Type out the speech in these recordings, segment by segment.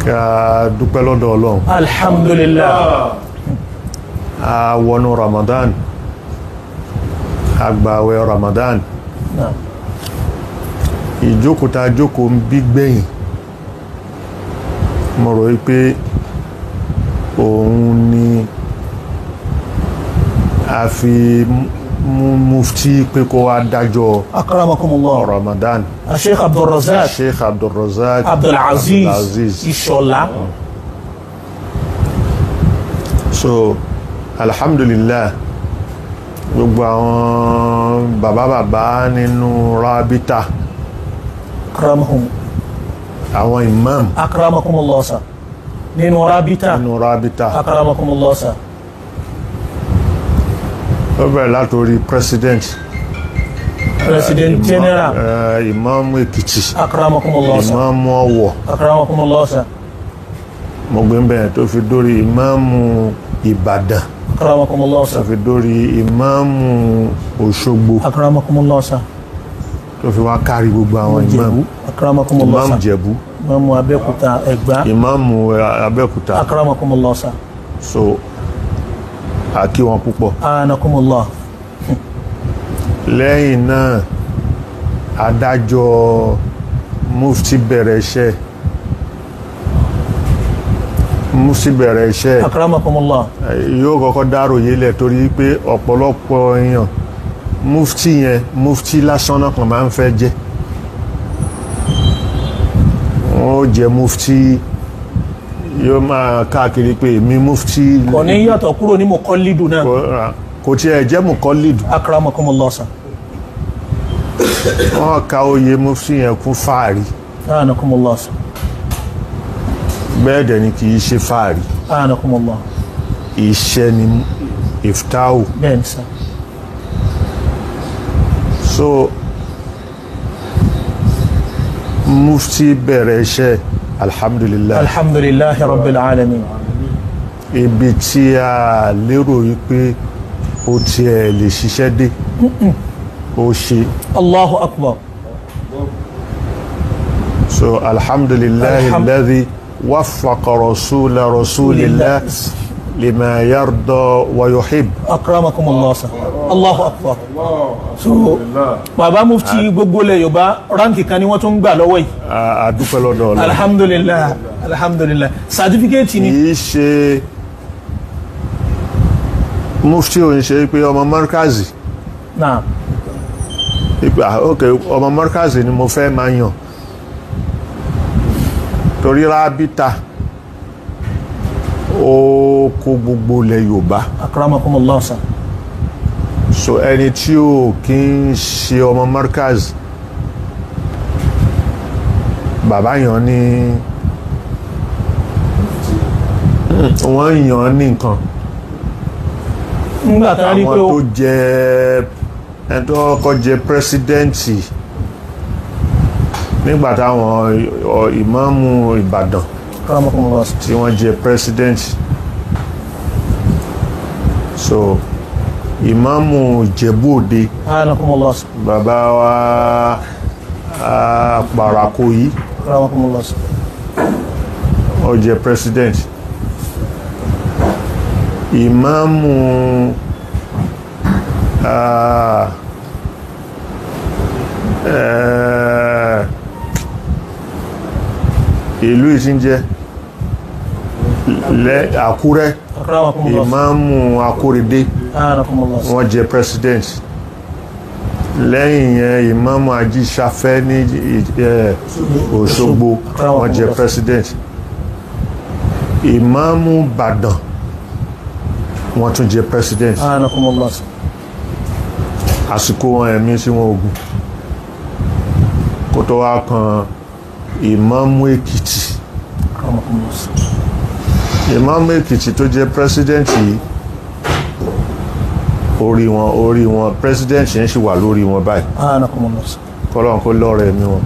Ká dúpẹ́ lọ́dọ̀ Ọlọ́run. Alhamdulillah. A wọnú Ramadan, a gbààwẹ̀ Ramadan. Ìjókòó tá a jókòó ń bí gbẹ̀yìn, mo rò wípé òun ni a fi mú mufti pé kó wá dájọ́ akramakumullah Ramadan. Sheikh Abdulrazak Sheikh Abdulrazak Abdulaziz Ishola. So alhamdulillah, gbogbo àwọn bàbá bàbá nínú rábítà, akramahum, àwọn imam akramakumullah sa nínú rábítà, nínú rábítà akramakumullah sa. Ó bẹ̀rẹ̀ látorí president president general, imam Èkìtì, akramakumullah sa, imam Ọ̀wọ̀, akramakumullah sa, mo gbé ń bẹ̀rẹ̀ tó fi dórí imam Ìbàdàn, akramakumullah sa, tó fi dórí imam Òṣogbo, akramakumullah sa, tó fi wá kárí gbogbo àwọn imam, akramakumullah sa, imam Jẹ̀bú, imam Abẹ́òkúta, Ẹ̀gbá, imam Abẹ́òkúta, akramakumullah sa. So a kí wọn púpọ̀. Anakumullah. Lẹ́yìn náà adájọ́ mufti bẹ̀rẹ̀ iṣẹ́, mufti bẹ̀rẹ̀ iṣẹ́, akramakumullah, yóò kọ́kọ́ dáròyé lẹ̀ torí pé ọ̀pọ̀lọpọ̀ èèyàn mufti yẹn mufti lásán náà kàn máa ń fẹ́ jẹ́. Wọ́n ó jẹ́ mufti, yóò máa káàkiri pé èmi mufti. Kò ní yàtọ̀ kúrò ní mọ̀kọ́lídù náà. Kò tiẹ̀ jẹ́ mọ̀kọ́lídù. Akramakumullah sa. Wọ́n ka oyè mufti yẹn kún fáàrí. Anakumullah sa. Bẹ́ẹ̀ dẹ̀ ni kì í ṣe fáàrí. Anakumullah. Iṣẹ́ ni iftahu. Bẹ́ẹ̀ ni sa. So mufti bẹ̀rẹ̀ iṣẹ́, alhamdulillah, alhamdulillah rabbil alamin. Ibi tí a lérò wípé ó tiẹ̀ lè ṣiṣẹ́ dé, ó ṣe. Allahu akbar. So alhamdulillah alladhi waffaqa rasula rasulillah lima yarda wa yuhib. Akramakumullah sa. Allahu akbar. So bàbá mufti gbogbo ilẹ̀ Yorùbá ránkì kan ni wọ́n tún gbà lọ́wọ́ yìí. A dúpẹ́ lọ́dọ̀ Ọlọ́run. Alhamdulillah, alhamdulillah. Certificate ni. Kì í ṣe mufti ò ń ṣe pé ọmọ markazi. Naam. Ìgbà ok, ọmọ markazi ni mo fẹ́ máa yàn torí rábítà ó kó gbogbo ilẹ̀ Yorùbá. Akramakumullah sa. So ẹni tí ó kí ń ṣe ọmọ markaz, bàbá yàn ní wọ́n yàn ní nǹkan. Nígbà tá a rí pé àwọn tó jẹ ẹni tó kọ́kọ́ jẹ pírẹsidẹ́ǹtì nígbà táwọn ìmáàmù Ìbàdàn tí wọ́n jẹ pírẹsidẹ́ǹtì. So ìmáàmù Ìjẹ̀bú Òde, bàbá wa Pàràkó yìí, ó jẹ president. Ìmáàmù ìlú ìsìnjẹ Àkúrẹ́, ìmáàmù Akóredé, wọ́n jẹ president. Lẹ́yìn yẹn ìmáàmù Ajíṣafẹ́ ní Òṣogbo, wọ́n jẹ president. Ìmáàmù Ìbàdàn, wọ́n tún jẹ president. Àsìkò wọn ẹ̀mí sí wọn ogun kó tó wá kan ìmáàmù Èkìtì. Ìmáàmù Èkìtì tó jẹ president yìí, orí wọn president yẹn sì wà lórí wọn báyìí. Kọ́lọ́n kó lọ́rẹ̀ mi wọn,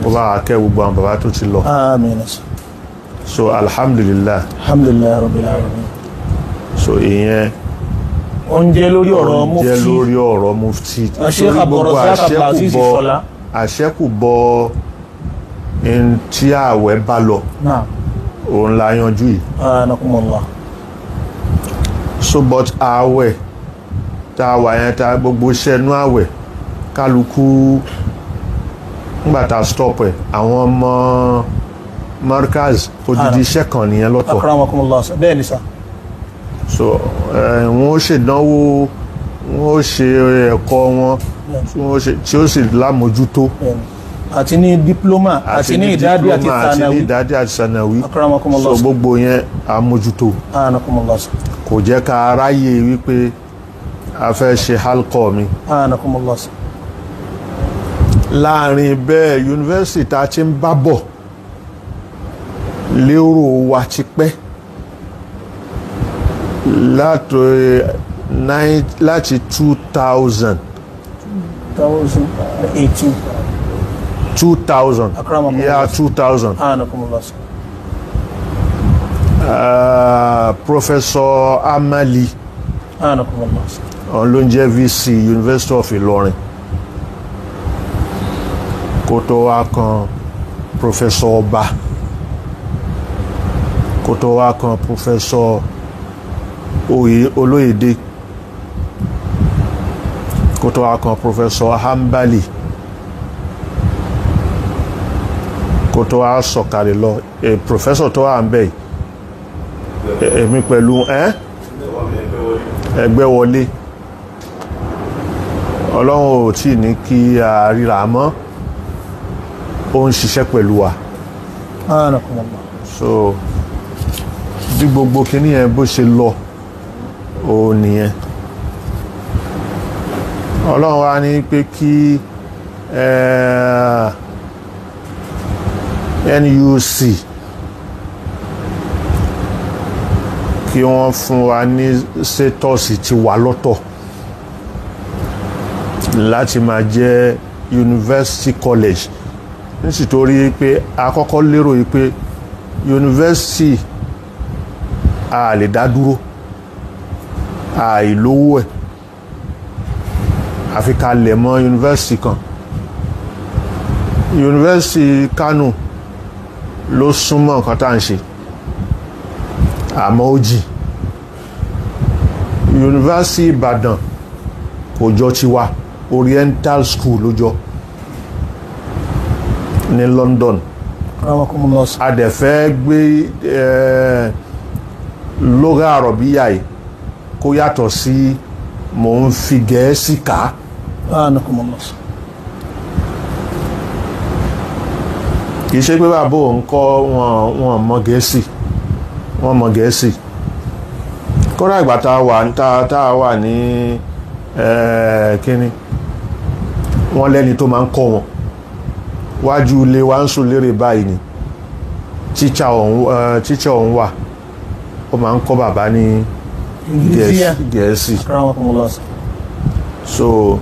kó bá kẹ́ gbogbo àwọn bàbá tó ti lọ. So alhamdulillah, alhamdulillah rabbil alamin. So ìyẹn oúnjẹ lórí ọ̀rọ̀ mufti, oúnjẹ lórí ọ̀rọ̀ mufti. Sheikh Abdulrazak Abdulaziz Ishola, àṣẹ́kùbọ̀ tí ààwẹ̀ bá lọ. Òun la yanjú yìí. Anakumullah. So but ààwẹ̀ tá a wà yẹn, tá gbogbo iṣẹ́ inú ààwẹ̀ kálukú nígbà tá a stop ẹ̀, àwọn ọmọ Markaz odidi iṣẹ́ kan nìyẹn lọ́tọ̀. Akramakumullah. Bẹ́ẹ̀ ni sà. So wọ́n ó ṣèdánwò, wọ́n ó ṣe ẹ̀kọ́ wọn tí ó sì lámójútó. Àti ní diploma, àti ní ìdádí àti sànàwí. Àti ní ìdádí àti sànàwí. Akramakumullah. So gbogbo yẹn àmójútó. Anakumullah. Kò jẹ́ ká ráyè wípé a fẹ́ ṣe halkọ mi. Anakumullah. Láàrin bẹ́ẹ̀, yunifásitì tá a ti ń bá bọ̀ lérò wa ti pẹ́ láti 2000. 2018. 2000. Yeah, 2000. Anakumullah. Professor Amali. Anakumullah. Òun ló ń jẹ́ VC University of Ilorin. Kó tó wá kan Professor Ọba, kó tó wá kan Professor Olóyèdè, kó tó wá kan Professor Hanbali, kó tó wá sọ̀kalẹ̀ lọ Professor tó wà ń bẹ̀ èmi pẹ̀lú ẹgbẹ́ wọlé. Ọlọ́run ò tí ní kí a ríra mọ́, ó ń ṣiṣẹ́ pẹ̀lú wa. So bí gbogbo kíní yẹn bó ṣe lọ ó nìyẹn. Ọlọ́run wa ní pé kí NUC kí wọ́n fún wa ní sétọ́ọ̀sì ti wà lọ́tọ̀ láti máa jẹ́ University College, nítorí pé a kọ́kọ́ lérò yìí pé yunifásitì a lè dá dúró, àìlówó ẹ̀, àfi ká lẹ̀ mọ́ yunifásitì kan. Yunifásitì Kano ló súnmọ́ nǹkan tá à ń ṣe, àmọ́ ó jìn. Yunifásitì Ìbàdàn kò jọ tiwa, Oriental School ló jọ ní London. A dẹ̀ fẹ́ gbé lóga àrọ̀bíyà yìí kó yàtọ̀ sí mò ń fi Gẹ̀ẹ́sì ká. Kì í ṣe pé bàbá òun kọ́ wọn mọ̀ Gẹ̀ẹ́sì, wọ́n mọ̀ Gẹ̀ẹ́sì. Kódà ìgbà tá a wà ní kíní, wọ́n lẹ́ni tó máa ń kọ́ wọn wájú ilé wa ń sùn lérè báyìí ni tíṣà ọ̀hún wà, ó máa ń kọ́ bàbá ní Gẹ̀ẹ́sì. So.